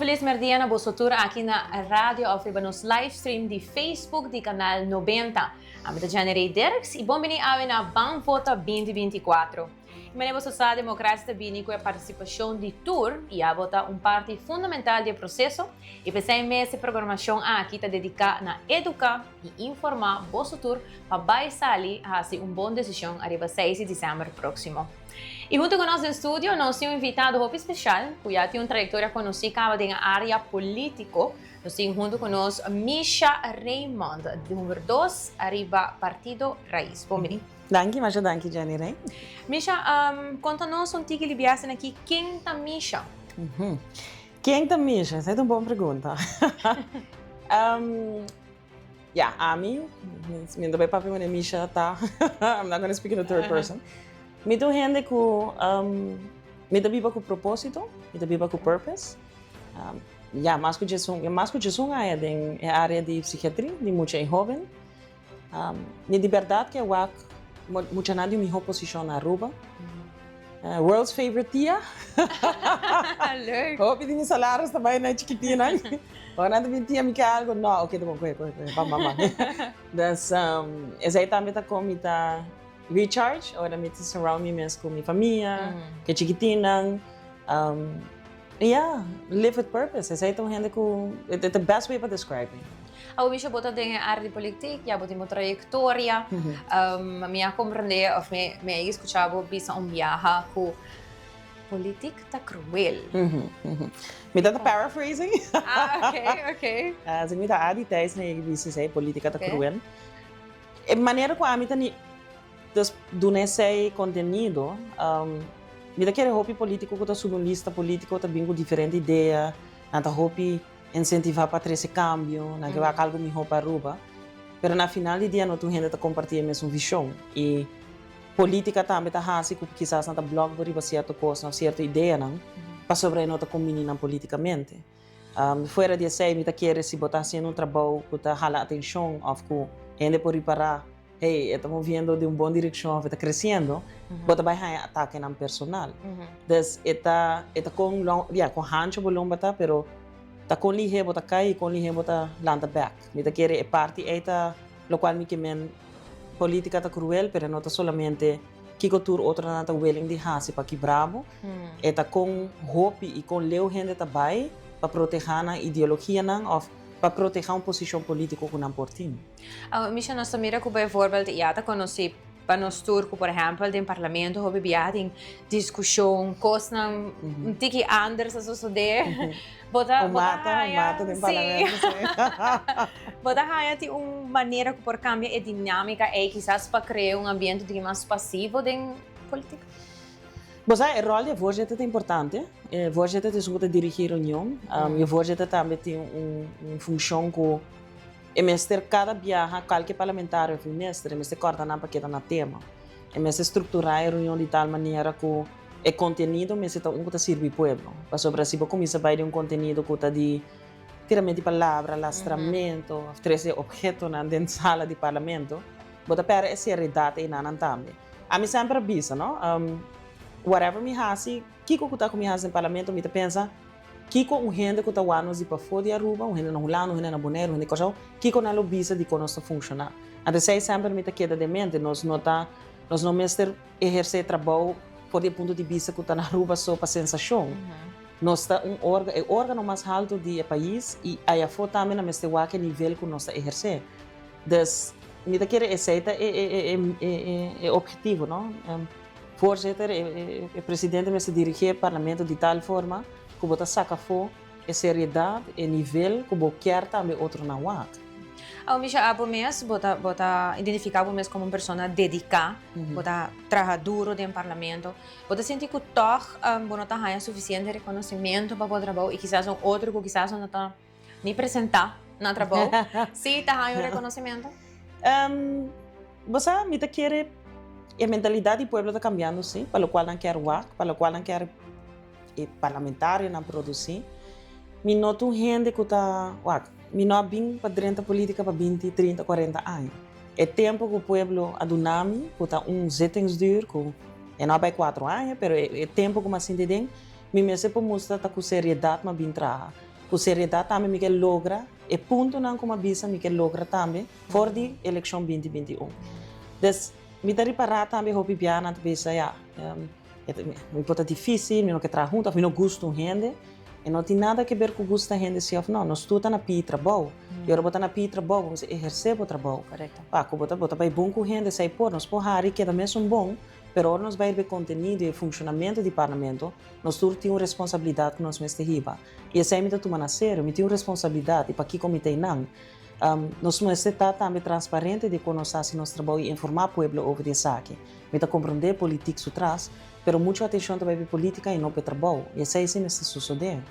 Feliz merdia na boso tur aki na radio of riba nos livestream di Facebook di Canal 90. Ami ta Jenny Ray Dirks y bon bini awe na Ban Vota 2024. Y manera boso sa, democracia ta bini cu e participacion di tur y abo ta un parti fundamental di e proceso y p'esey mes e programacion aki ta dedica na educa y informa boso tur pa bay sali haci un bon decision ariba 6 di december proximo. Y hunto cu nos den studio nos tin un invitado hopi special cu ya tin un trayectoria conoci caba den e area politico. Nos tin hunto cu nos Misha Raymond, number 2 ariba Partido Raiz. Bon bini. Danki, masha danki Jenny Rey. Misha, conta nos un tiki libiasen aki, ken ta Misha? Ken ta Misha? Esei ta un bon pregunta. Ya, ami, mi no ta bay papia manera Misha ta, I'm not gonna speak in the third person. Mi ta un hende cu mi ta biba cu proposito, mi ta biba cu purpose. Ya, mas cu djesun, mas cu djesun aña den e area di psikiatria, di mucha y hoben. Mi di berdad ke wak muchanan di un miho posicion na Aruba. World's favorite tia. Leuk. Hopi di mi salaris ta bai na e chikitinnan. Ora nan ta bin tia mi ke algo, no, oke ta bon, kohe, kohe, kohe, bam, bam, bam. Dus esei tambe ta kon mi ta recharge ora mi ta surround mi mes ku mi famia, ku e chikitinnan. Ya, live with purpose. Esei ta un hende ku, the best way pa describe mi. Awor Misha bo ta den e area di politik, ya bo tin bo trayektoria. Mi a komprende of mi a eskucha bo bisa un biaha ku politik ta kruel. Mi ta ta paraphrasing. Ah, ok, ok. Si mi ta adi Thijs na yega bisa esei, politika ta kruel. E manera ku ami ta Dus duna esei kontenido, mi ta kere hopi politiko ku ta subi un lista politiko ta bin ku diferente idea, nan ta hopi insentivá pa trese kambio, nan ke wak algu mihó pa Aruba, pero na final di dia no tur hende ta kompartí e mesun vishon i politika tambe ta hasi ku kisas nan ta blòk bo riba sierto kosnan òf sierto ideanan pasobra e no ta kombiní nan politikamente. Fuera di esei mi ta kere si bo ta hasiendo un trabou ku ta hala atenshon òf ku hende por ripará, hey, e ta moviendo den un bon direccion of e ta creciendo, bo ta bay haña atakenan personal. Dus e ta, e ta con long, ya, con hancho bo lomba ta, pero ta con lihé bo ta cay y con lihé bo ta lanta bek. Mi ta kere e parti ey ta locual mi ke men politica ta cruel, pero e no ta solamente kico tur otronan ta willing di haci pa kibra bo, e ta con hopi y con leu hende ta bay pa proteha nan ideologianan of pa proteha un posicion politico cu nan por tin. Awor Misha nos ta mira ku bijvoorbeeld ya ta konosí pa nos tur ku por ehèmpel den parlamento hopi biaha tin diskushon kosnan un tiki anders a sosodé bo ta bo ta haña sí bo ta haña tin un manera ku por kambia e dinámika ei kisas pa krea un ambiente un tiki mas pasivo den politik? Bo sa e ròl di e voorzitter ta importante e voorzitter ta esun ku ta dirigí reunion e voorzitter tambe tin un funshon ku E mester kada biaha kalke parlamentario of minister e mester kòrda nan pa keda na tema. E mester strukturá e reunion di tal manera ku e kontenido mester ta un ku ta sirbi pueblo. Pasobra si bo kuminsá bai den un kontenido ku ta di tiramento di palabra, lastramento of trese ophetonan den sala di parlamento, bo ta pèrdè e seriedat einanan tambe. Ami semper a bisa, no, whatever mi hasi, kiko ku ta ku mi hasi den parlamento mi ta pensa, Kiko un hende ku ta wak nos di pafó di Aruba, un hende na Hulanda, un hende na Boneiru, un hende di Kòrsou, kiko nan lo bisa di kon nos ta funshoná? Anto esei semper mi ta keda den mente, nos no ta, nos no mester ehersé trabou for di e punto di bista ku ta na Aruba so pa sensashon. Nos ta un orga, e organo mas haltu di e pais i ayafó tambe nan mester wak e nivel ku nos ta ehersé. Dus, mi ta kere esei ta e e e e ophetivo, no? Voorzitter, e presidente mester dirigí e parlamento di tal forma ku bo ta saka afó e seriedat, e nivel ku bo kier tambe otronan wak. Awor Misha, abo mes bo ta bo ta identifiká bo mes komo un persona dediká, bo ta traha duro den parlamento. Bo ta sinti ku tòg bo no ta haña sufisiente rekonosimentu pa bo trabou i kisas un otro ku kisas no ta Ni presentá na trabou. Sí, ta haña un reconocimiento? Bo sa, mi ta kere e mentalidad di pueblo ta cambiando sí, pa locual nan kier wak, pa locual nan kier e parlamentarionan produci. Mi no ta un hende cu ta wak, mi no a bin pa drenta politica pa binti, trinta, cuarenta aña. E tempo cu pueblo a duna mi, cu ta un zittingsduur, cu e no a bay cuatro aña, pero e tempo cu mi a sinti den, mi mester por mustra ta cu seriedad mi a bin traha. Ku seriedat tambe mi ke logra e puntonan ku mi a bisa mi ke logra tambe for di elekshon 2021. Des mi ta ripará tambe hopi biaha nan ta bisa ya mi por ta difísil, mi no ke traha huntu òf mi no gusta un hende. E no tin nada ke ber ku gusta hende si òf no. Nos tur ta na pidi trabou. I ora bo ta na pidi trabou bo mester ehersé bo trabou. Pa ku bo ta bai bon ku hende esei por. Nos por hari keda mesun bon, pero ora nos bai riba e kontenido i e funshonamentu di parlamento, nos tur tin un responsabilidat ku nos mester hiba. I esei mi ta tuma na serio. Mi tin un responsabilidat i pakiko mi ta einan. Nos mester ta tambe transparente di kon nos ta hasi nos trabou i informá pueblo over di esaki. Mi ta komprondé politik su tras, pero muchu atenshon ta bai pa e politika i no pa e trabou. I esei si mester sosodé.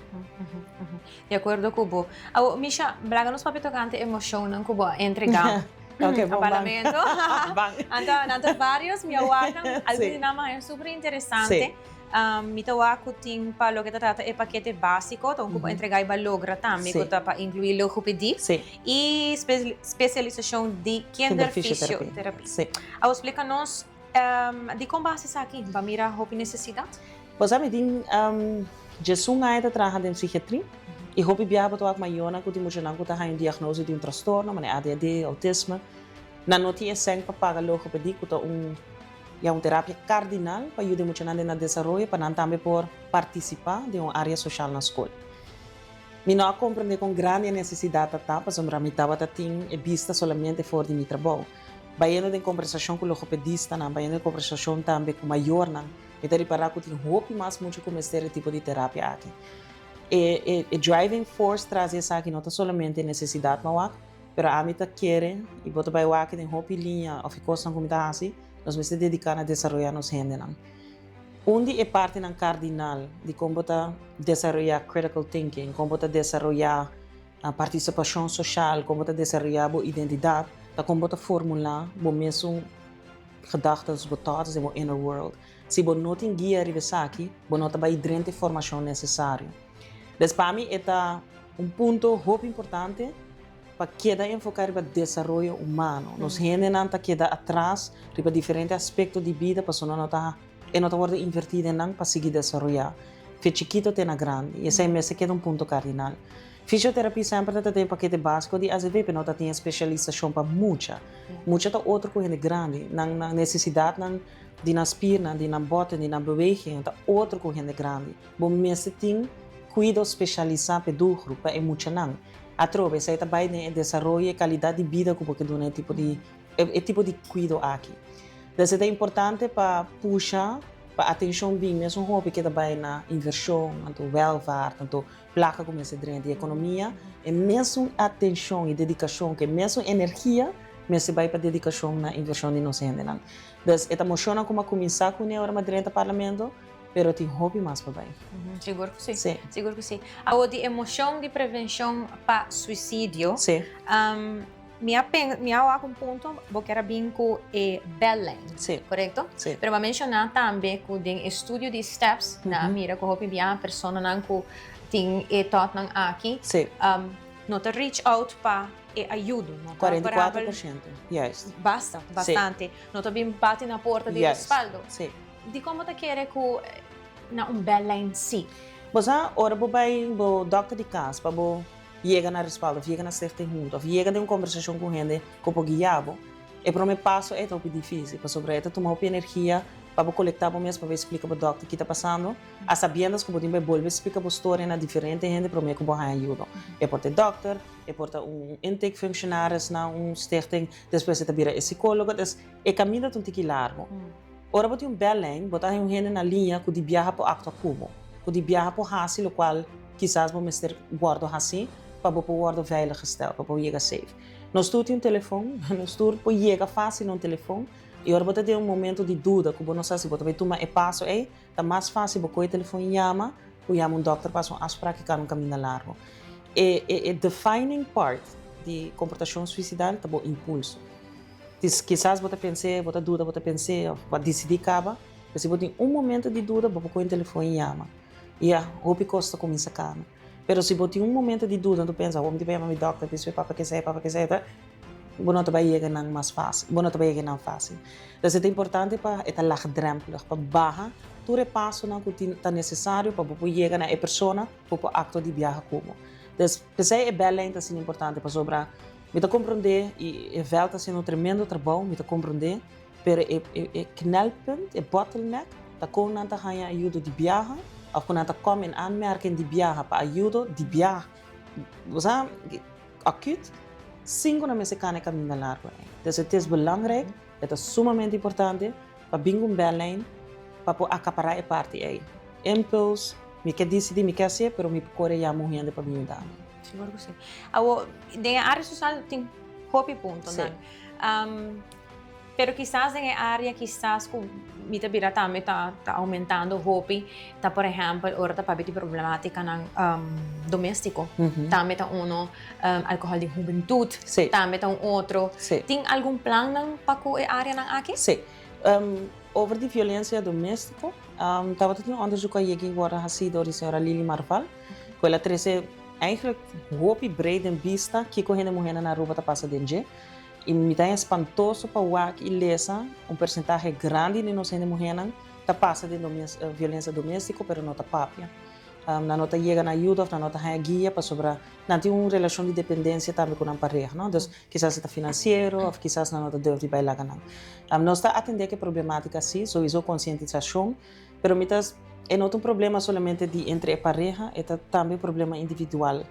Di akuerdo ku bo. Awor, Misha, laga nos papia tokante e moshonnan ku bo a entregá na parlamento. Anto, nan ta vários, mi a wak nan, algun di nan a haña super interesante. Mi ta wak ku tin pa loke ta trata e pakete básiko, ta un ku bo entregá i bo a logra tambe ku ta pa inkluí logopedie i spesialisashon di kinderfysiotherapie. Awor splika nos dikon bo a hasi esaki? Bo a mira hopi nesesidat? Bo sa mi tin 11 aña ta traha den psikiatria i hopi biaha bo ta wak mayornan ku tin muchanan ku ta haña un diagnosi di un trastorno manera ADHD, outisme. Nan no tin e sèn pa paga logopedie ku ta un Ya un terapia kardinal pa yuda e muchanan den nan desaroyo pa nan tambe por partisipá den un área soshal na skol. Mi no a komprendé kon grandi e nesesidat ta ta pasobra mi tabata tin e bista solamente for di mi trabou. Bayendo den kombersashon ku logopedistanan, bayendo den kombersashon tambe ku mayornan, mi ta ripará ku tin hopi mas mucha ku mester e tipo di terapia aki. E e e driving force tras di esaki no ta solamente e nesesidat mawak, Pero ami ta kere i bo ta bai wak den hopi liña òf e kosnan ku mi ta hasi, nos mester dediká na desaroyá nos hendenan. Un di e partinan kardinal di kon bo ta desaroyá critical thinking, kon bo ta desaroyá partisipashon soshal, kon bo ta desaroyá bo identidat, ta kon bo ta formulá bo mesun gedachtes, bo thoughts den bo inner world. Si bo no tin guia riba esaki, bo no ta bai drenta e formashon nesesario. Des pa mi e ta un punto hopi importante pa keda enfoká riba desaroyo humano. Nos hendenan ta keda atras riba diferente aspekto di bida pasobra no ta e no ta wòrdu invertí den nan pa sigui desaroyá, fe chikito te na grandi. I esei mester keda un punto kardinal. Fisioterapia semper ta ta den pakete básiko di azv pero no ta tin e spesialisashon pa mucha. Mucha ta otro ku hende grandi. Nan nan nesesidatnan di nan spirnan, di nan bòten, di nan bewegingen ta otro ku hende grandi. Bo mester tin kuido spesialisá p'e doelgroep, pa e muchanan. Atrobe, esei ta bai den e desaroyo i e kalidat di bida ku bo ke duna e tipo di e tipo di kuido aki. Des e ta importante pa pusha pa atenshon bin mesun hopi ke ta bai na invershon, anto welvaart, anto plaka ku mester drenta di ekonomia, e mesun atenshon i dedikashon ku e mesun energia mester bai pa dedikashon na invershon di nos hendenan. Des e ta moshonnan ku mi a kuminsá kuné ora mi a drenta parlamento. Pero tin hopi mas pa bai. Sigur ku si. Si. Sigur ku si. Awor di e moshon di prevenshon pa suisidio. Si. Mi a pen, mi a wak un punto, bo kier a bin ku e bellijn. Si. Korekto? Si. Pero bo a menshoná tambe ku den e studio di STEPS nan a mira ku hopi bia personanan ku tin e tòtnan aki. Si. No ta reach out pa e ayudo. No ta 44%, juist. Basta, bastante. No ta bin bati na porta di respaldo. Si. Dikon bo ta kere ku na un bellijn si? Bo sa, ora bo bai bo dòkter di kas pa bo yega na respaldo òf yega na stichting huntu òf yega den un kombersashon ku hende ku por guia bo, e promé paso ei ta hopi difísil pasobra e ta tuma hopi energia pa bo kolektá bo mes pa bo splika bo dòkter ki ta pasando, a sabiendas ku bo tin bai bolbe splika bo storia na diferente hende promé ku bo haña ayudo. E por ta e dòkter, e por ta un intakefunctionaris na un stichting, despues e ta bira e sikólogo. E kaminda ta un tiki largu. Ora bo tin un bellijn, bo ta haña un hende na liña ku di biaha por aktua ku bo, ku di biaha por hasi lokual kisas bo mester wòrdu hasi pa bo por wòrdu veilig gesteld, pa bo por yega safe. Nos tur tin un telefon, nos tur por yega fásil na un telefon i ora bo ta den un momento di duda ku bo no sa si bo ta bai tuma e paso ei, ta mas fásil bo kohe e telefon i yama ku yama un dòkter pa hasi un afsprak i kana un kaminda largu. E e defining part di komportashon suisidal ta bo impulso. Kisas bo ta pens'é, bo ta duda, bo ta pens'é òf bo a disidí kaba, pero si bo tin un momento di duda bo por kohe un telefòn i yama. I ya, hopi kos ta kuminsá kana. Pero si bo tin un momento di duda, bo ta pensa, awor mi tin pa yama mi dòkter, bis'é papa kesei, papa kesei, ta, bo no ta bai yega nan mas fásil, bo no ta bai yega nan fásil. Entonces e ta importante pa e ta lagdrempelig, pa baha tur e pasonan ku tin ta nesesario pa bo por yega na e persona ku por aktua di biaha ku bo. Dus p'esei e bellijn ta asina importante pasobra mi ta komprondé i e vèlt ta hasiendo un tremendo trabou, mi ta komprondé, pero e e knelpunt, e bottleneck ta kon nan ta haña ayudo di biaha òf kon nan ta kòm in aanmerking di biaha pa ayudo di biaha, bo sa, akut sin ku nan mester kana e kaminda largu ei. Dus het is belangrijk, e ta sumamente importante pa bin ku un bellijn pa por akapará e parti ei. Impuls, mi ke disidí, mi ke hasié, pero mi por kore yama un hende pa bin yuda mi. Sigur ku si. Awor, den e área sosial tin hopi puntonan. Pero kisas den e área kisas ku mi ta bira tambe ta ta aumentando hopi ta por ehèmpel ora ta papia di problemátikanan doméstiko. Tambe ta uno, alkohòl di hubentut tambe ta un otro. Tin algun plannan pa ku e áreanan aki? Sí. Over di violensia doméstiko, tabata tin un onderzoek a yega i wòrdu hasí dor di señora Lily Marval, ku el a trese eigenlijk hopi breed den bista kiko hende muhénan na Aruba ta pasa den dje. I mi ta haña spantoso pa wak i lesa un persentahe grandi di nos hende muhénan ta pasa den violensia doméstiko pero no ta papia. Nan no ta yega na ayuda òf nan no ta haña guia pasobra nan tin un relashon di dependensia tambe ku nan pareha, no? Dus kisas e ta finansiero òf kisas nan no ta durf di bai laga nan. Nos ta atendé ku e problematika si, souiso konsientisashon, pero mi ta e no ta un problema solamente di entre e pareha, e ta tambe un problema individual.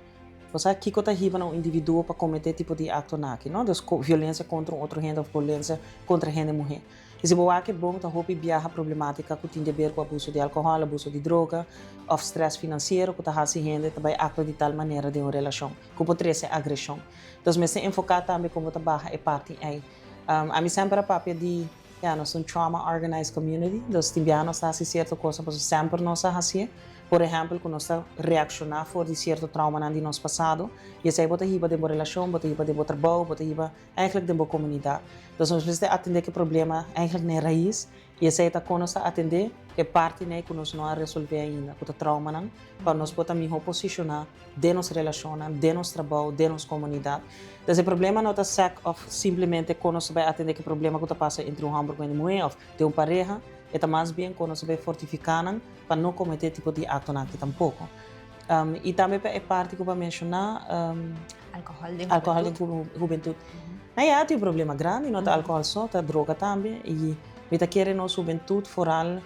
Bo sa kiko ta hiba na un individuo pa kometé tipo di aktonan aki, no? Dus violensia kontra un otro hende òf violensia kontra hende muhé. I si bo wak e bon ta hopi biaha problematica cu tin deber cu abuso di alcohol, abuso di droga of stress financiero cu ta haci hende ta bay actua di tal manera den un relacion cu por trece agresion. Entonces mester enfoca tambe con bo ta baha e parti ey. Ami semper a papia di, ya, nos ta un trauma organized community, dus tin biaha nos ta haci cierto cosnan pasobra semper nos a hacié. Por ehempel cu nos ta reacciona for di cierto traumanan di nos pasado y esey bo ta hiba den bo relacion, bo ta hiba den bo trabou, bo ta hiba Eigenlijk den bo komunidat. Dus nos mester atendé ku e problema eigenlijk na e rais i esei ta kon nos ta atendé ku e parti nei ku nos no a resolvé ainda, ku ta traumanan, pa nos por ta mihó posishoná den nos relashonnan, den nos trabou, den nos komunidat. Dus e problema no ta sèk òf simplemente kon nos ta bai atendé ku e problema ku ta pasa entre un hòmber ku hende muhé òf den un pareha, e ta mas bien kon nos ta bai fortifiká nan pa no kometé tipo di aktonan aki tampoko. I tambe pa e parti ku bo a menshoná. Alcohol den Alcohol den hubentud. Na ya tin un problema grandi, no ta alcohol so, ta droga tambe. Y mi ta kere nos hubentud vooral,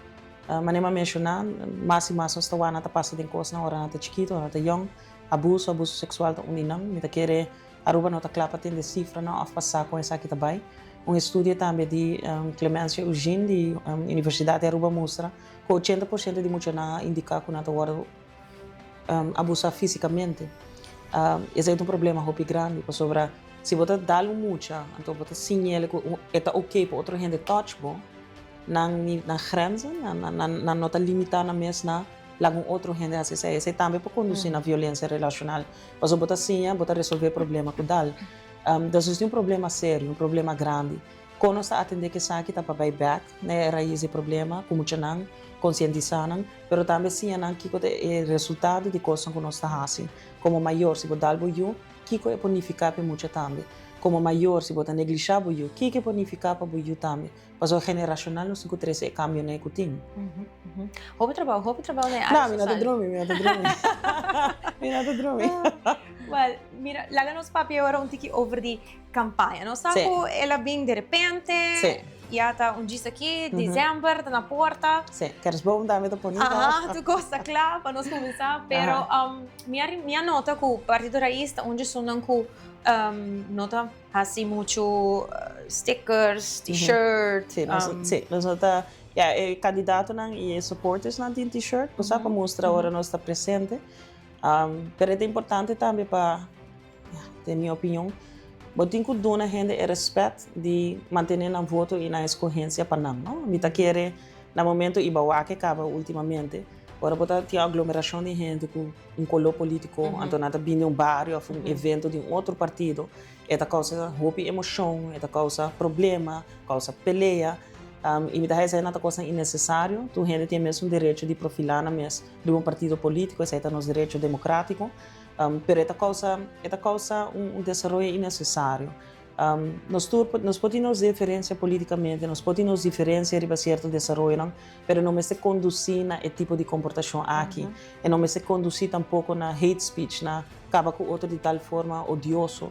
manera mi a menciona, mas y mas nos ta wak nan ta pasa den cosnan ora nan ta chikito, ora nan ta yong. Abuso, abuso sexual ta un di nan. Mi ta kere Aruba no ta cla pa tende cifranan of pa sa con esaki ta bay. Un estudio tambe di Clemencia Eugene di Universidad di Aruba mustra cu 80% di muchanan a indica cu nan ta wordo abusá físikamente. Esei ta un problema hopi grandi pasobra si bo ta dal un mucha anto bo ta siñ'el ku e ta oké pa otro hende touch bo, nan nan grenzen, nan no ta limitá nan mes na laga un otro hende hasi esei. Esei tambe por kondusí na violensia relashonal pasobra bo ta siña, bo ta resolvé problema ku dal. Entonces nos tin un problema serio, un problema grandi. Kon nos ta atendé ku esaki ta pa bai bèk na e rais di problema ku muchanan, konsientisá nan. Pero tambe siña nan kiko ta e resultado di kosnan ku nos ta hasi. Komo mayor, si bo dal bo yu, kiko e por nifiká pa e mucha tambe? Komo mayor, si bo ta neglishá bo yu, kiko e por nifiká pa bo yu tambe? Pasobra generashonal nos tin ku trese e kambionan ei ku tin. Hopi trabou, hopi trabou na e área No, mi no ta drumi, mi no ta drumi. Mi no ta drumi. Wèl, mira, laga nos papia ora un tiki over di Campaña. Nos sa cu el a bin de repente. Ya ta un djis aki, december ta na porta. Sí, kerstboom tambe ta poni. Aha, tur cos ta cla pa nos cuminsa. Pero mi a mi a nota cu Partido Raiz ta un djesunnan cu no ta haci mucho stickers, t-shirt. Sí, nos sí, nos no ta, ya e candidatonan y e supportersnan tin t-shirt, bo sa, pa mustra ora nos ta presente. Pero e ta importante tambe pa. Den mi opinion, bo tin ku duna hende e rèspèt di mantené nan voto i nan eskohensia pa nan, no? Mi ta kere na momento i bawak e kaba ultimamente, ora bo ta tin aglomerashon di hende ku un koló polítiko, anto nan ta bini un bario òf un evento di un otro partido, e ta kousa hopi emoshon, e ta kousa problema, kousa pelea, i mi ta haña esei nan ta kosnan innesesario. Tur hende tin e mesun derecho di profilá nan mes riba un partido polítiko, esei ta nos derecho demokratiko. Pero e ta kousa, e ta kousa un desaroyo innesesario. Nos tur nos por tin nos diferencia politicamente, nos por tin nos diferencia riba cierto desaroyonan, pero no mester conduci na e tipo di comportacion aki. E no mester conduci tampoco na hate speech, na caba cu otro di tal forma odioso.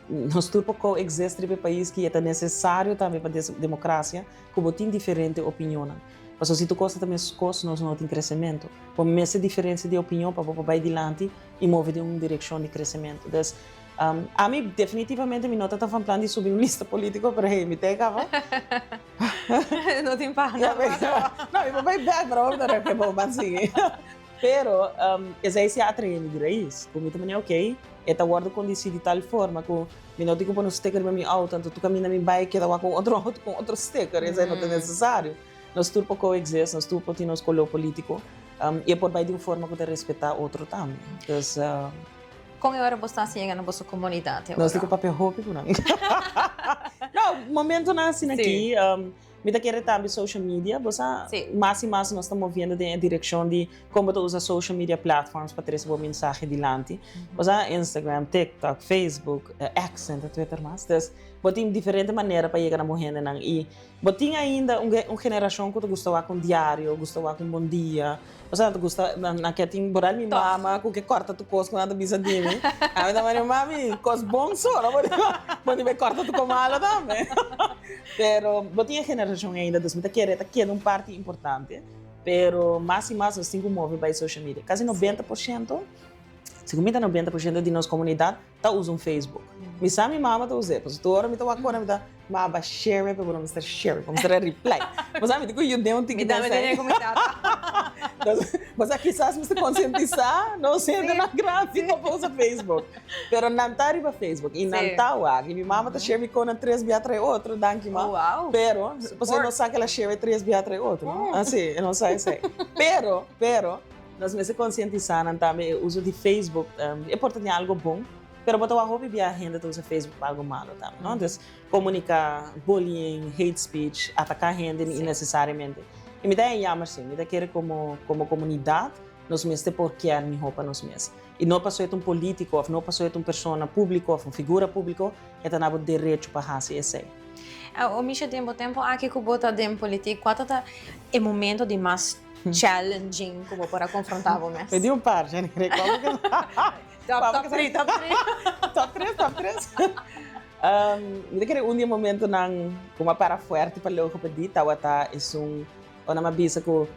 Nos tur por coexist riba e pais ki e ta necesario tambe pa democracia cu bo tin diferente opinionnan. Pasobra si tur cos ta ta mescos nos no tin crecemento. Bo mester diferencia di opinion pa bo por bay dilanti y move den un direccion di crecemento. Dus, Ami definitivamente mi no ta tan van plan di subi un lista politico, pero hey, mi ta e caba. No tin pa No, mi por bay bek, pero bo ta ke bo ban sigui. Pero esei si a atrae mi di rais. Ku mi ta mane ok, e ta wordo kondisí di tal forma ku mi no tin ku pone un sticker riba mi auto, anto tur kaminda mi bai keda wak un otro auto ku otro sticker, esei no ta nesesario. Nos tur por coexist, nos tur por tin nos koló politico i e por bai di un forma ku ta respetá otro tambe. Dus. Kon e ora bo sta yega na boso komunidat e ora? Nos tin ku papia hopi ku nan. No, momentonan asina aki, mi ta kere tambe social media, bo sa mas i mas nos ta moviendo den e direkshon di kon bo ta usa social media platforms pa trese bo mensahe dilanti. Bo sa Instagram, TikTok, Facebook, X, no ta Twitter mas. Dus bo tin diferente manera pa yega na bo hendenan i bo tin ainda un generashon ku ta gusta wak un diario, gusta wak un bon dia. Osea, nan ta gusta, nan ke tin boral mi mama ku ke kòrta tur kos ku nan ta bisa di mi. Ami ta manda, mami, kos bon so, no bo bo tin bai kòrta tur kos malo tambe. Pero bo tin e generashon ainda, dus mi ta kere ta keda un parti importante, pero mas i mas nos tin ku move bai social media. Kasi 90%, segun mi ta 90% di nos komunidat ta usa un Facebook. Mi sa mi mama ta us'é, pasobra tur ora mi ta wak ora mi ta, mama share pero bo no mester share, bo mester a reply. Bo sa mi tin ku yud'é un tiki Mi tambe den tene ku mi tata. Bo sa kisas mester konsientisá nos hendenan grandi pa por usa Facebook. Pero nan ta riba Facebook i nan ta wak. I mi mama ta share mi konan tres bia trae otro, danki ma. Oh wow. Pero, pasobra e no sa ku el a share tres bia trae otro, no? Ah si, e no sa esei. Pero, pero. Nos mester konsientisá nan tambe e uso di Facebook e por ta tin algo bon, pero bo ta wak hopi bia hende ta usa Facebook pa algo malo tambe, no? Entonces, komuniká, bullying, hate speech, ataká hende innesesariamente. I mi ta haña jammer si, mi ta kere komo komo komunidat nos mester por kier mihó pa nos mes. I no pasobra e ta un polítiko òf no pasobra e ta un persona públiko òf un figura públiko, e ta na bo derecho pa hasi esei. Awor Misha, den bo tempu aki ku bo ta den politik, kua ta ta e momento di mas challenging ku bo por a konfrontá bo mes? Mi di un par, Jenny. Rekòrda ku Top, top three, top three. Top tres, top tres. Mi ta kere un di e momentonan ku mi a para fuerte pa logopedie tabata esun ora mi a bisa ku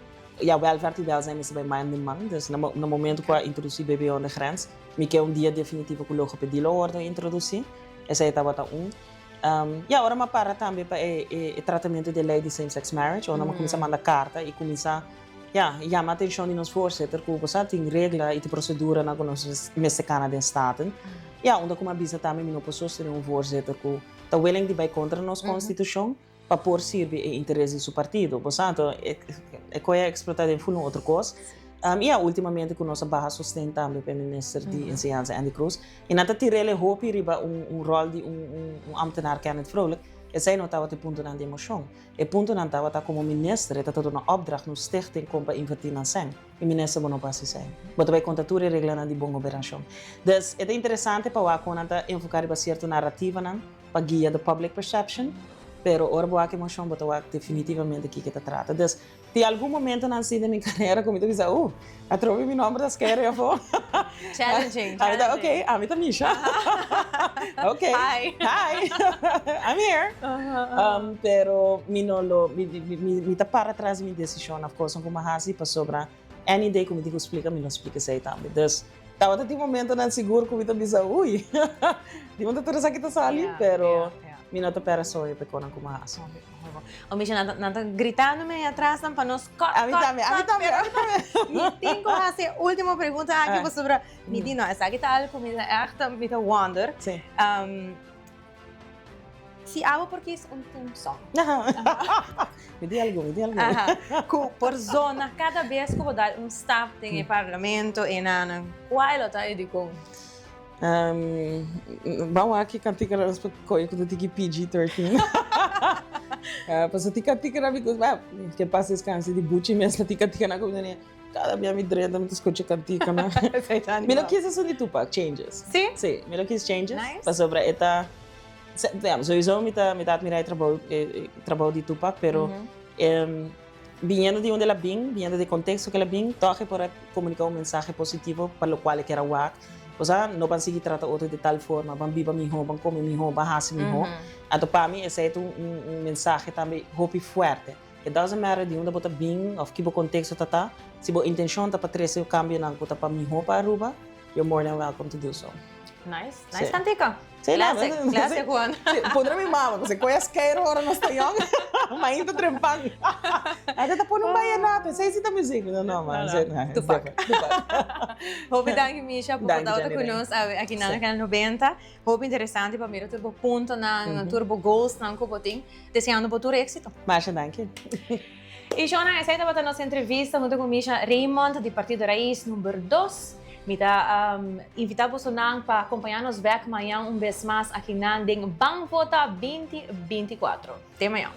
ya welvaart i welzijn mester bai man den man. Dus na na momento ku a introdusí BBO de grens, mi ke un dia definitivo ku logopedie lo wòrdu introdusí. Esei tabata un. Ya, ora mi a para tambe pa e e tratamentu di e lei di same sex marriage, ora mi a kuminsá manda karta i kuminsá, ya, yama atenshon di nos voorzitter ku bo sa tin regla i tin proseduranan ku nos mester kana den Staten. Ya, unda ku mi a bisa tambe mi no por sostené un voorzitter ku ta willing di bai kontra nos konstitushon pa por sirbi e interes di su partido. Bo sa, anto e e koe a eksplotá den ful un otro kos. I ya, ultimamente ku nos a baha sosten tambe pa e minister di enseñansa Endy Croes. I nan ta tir'el e hopi riba un un ròl di un un ambtenaar Kenneth Vrolijk. Esei no tabata e puntonan di e moshon. E puntonan tabata komo minister e ta ta duna opdracht na un stichting kon pa invertí nan sèn. I minister bo no por hasi esei. Bo ta bai konta tur e reglanan di bon gobernacion. Dus e ta interesante pa wak kon nan ta enfoká riba sierto narativanan pa guia the public perception, pero ora bo wak e moshon bo ta wak definitivamente kiko e ta trata. Dus Tin algun momentonan si den mi carera cu mi ta bisa, uh, atrobe mi nomber ta scary afo. Challenging, Ami ta, ok, ami ta Misha. Ok. Hi. Hi. I'm here. Pero mi no lo, mi, mi, mi, mi ta para tras di mi decision of cosnan cu mi a haci pasobra any day cu mi tin cu splica, mi lo splica esey tambe. Dus, tabata tin momentonan sigur cu mi ta bisa, uy, di unda tur esaki ta sali, pero mi no ta pera soyo pa e cosnan cu mi a haci. O Misha, nan ta, nan ta gritando me atras nan pa nos cut, A mi cut, tambe, a mi cut, tambe, pero a mi tambe. Mi tin ku hasi e último pregunta aki pasobra mi di no, esaki ta algu ku mi ta ègt mi ta wonder. Sí. Si abo por kis un theme song. Mi di algun, mi di algun. Aha, ku por zona kada bes ku bo dal un stap den e parlamento e nan, kua e lo ta i dikon? Ban wak ki kantika nos por kohe ku ta tiki PG-13. Pasobra tin kantikanan mi gusta, ke pas deskanse di Buchi mes tin kantikanan ku mi ta kada bia mi drenta mi ta skucha kantikanan. Mi lo kis esun di Tupac, Changes. Si? Si, mi lo kis Changes. Nice. Pasobra e ta. Sowieso mi ta mi ta admira e trabou e trabou di Tupac, pero biniendo di unda el a bin, biniendo di e contexto cu el a bin, toch e por a comunica un mensahe positivo pa locual e kier a wak. Osea, no ban sigui trata otro di tal forma, ban biba miho, ban come miho, ban haci miho. Anto pa mi esey ta un mensahe tambe hopi fuerte. It doesn't matter di unda bo ta bin of ki bo contexto ta ta, si bo intencion ta pa trece cambionan cu ta pa miho pa Aruba, you're more than welcome to do so. Nice, nice cantica. Sí, no, Classic, sí, classic one. Sí, pondré mi mama, porque coy a skeiro ora nos ta young, mainta trempan. Ate ta pone un vallenato, esey sí ta music. No, no, ma, No, no. esey no, it's Tupac. different. Tupac. Hopi danki Misha pa Danki, bo tabata Jenny cu Ray. nos awe aki na Sí. Canal 90. Hopi interesante pa mira tur bo puntonan, tur bo goalsnan cu bo tin. Deseando bo tur éxito. Masha danki. Y shownan, esey tabata nos entrevista hunto cu Misha Raymond di Partido Raiz number dos. Mi ta invita bosonan pa acompaña nos bek mañan un bes mas akinan den Ban Vota 2024. Te mañan.